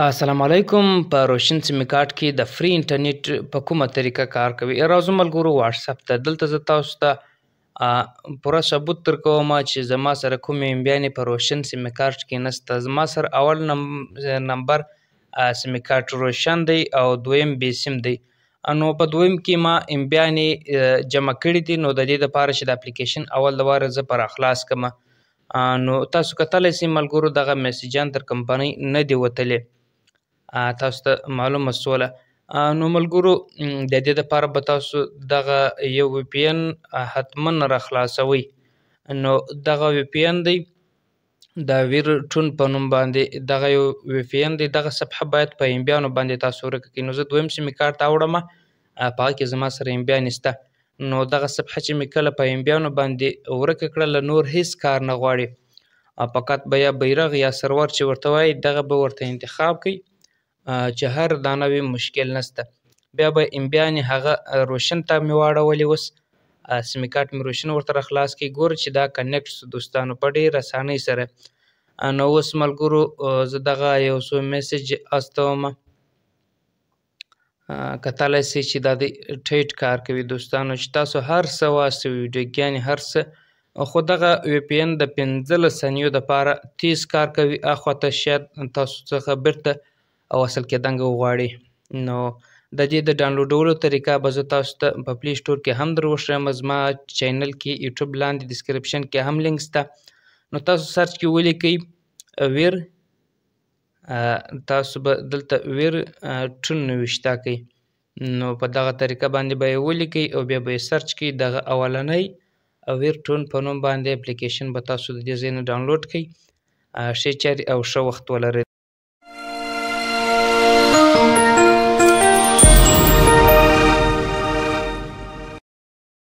السلام علیکم. په روشن سیم کارت کې د free انټرنیټ په کومه طریقه کار کوي؟ راځو ملګرو واتساپ ته. دلته زه تاسو ته پوره ثبوت درکوم چې زما سره کومې امبیانې په روشن سیم کارت کې نشته. زما سره اول نمبر سیم کارت روشن دی او دویم بې سیم دی. نو په دویم کې ما امبیانې جمع کړي دي. نو د دې دپاره چې د اپلیکیشن اول د واره زه پر خلاص کړم، نو تاسو کتلی سئ ملګرو، دغه میسجان تر کمپنۍ نه دي وتلي، تاسو ته معلومه سوله. نو ملګرو، د دې دپاره به تاسو دغه یو وي پي ان حتما راخلاصوئ. نو دغه وي پي ان دی د ویر ټون په نوم باندې، دغه یو وي پي ان دی. دغه صفحه باید په امبیانو باندې تاسو ورکه کړئ. نو زه دویم سیم کارت ته اوړم، په هغه کې زما سره امبیانې شته. نو دغه صفحه چې مې کله په امبیانو باندې ورکه کړله، نور هیڅ کار نه غواړي، فقط به یا بیرغ یا سرور چې ورته وایي دغه به ورته انتخاب کړئ، چې هر دانه وي مشکل نشته. بیا به امبیانې هغه روشن ته مې واړولې. اوس سیم کارت مې روشن ورته راخلاص کړي. ګوره چې دا connect سو دوستانو په ډېره اسانۍ سره. نو اوس ملګرو زه دغه یو څو message استوم، کتلی سئ چې دا دی ټیټ کار کوي دوستانو، چې تاسو هر څه واستوئ، ویډیوګانې هر څه. خو دغه وي پي ان د 15 ثانیو دپاره تیز کار کوي، اخوا ته شاید تاسو څخه بیرته وصل کېدنګ وغواړي. نو د دې د ډاونلوډولو طریقه به زه تاسو ته په Play Store کې هم در وښیم. زما channel کې یوټیوب لاندې description کې هم لینک شته. نو تاسو search کې ولیکئ ویر، تاسو به دلته ویر ټون نوشته کړئ. نو په دغه طریقه باندې به یې ولیکئ او بیا به یې search کړئ. دغه اولنی ویر ټون په نوم باندې اپلیکیشن به تاسو د دې ځای نه ډاونلوډ کړئ. ښې چارې او ښه وخت ولرئ.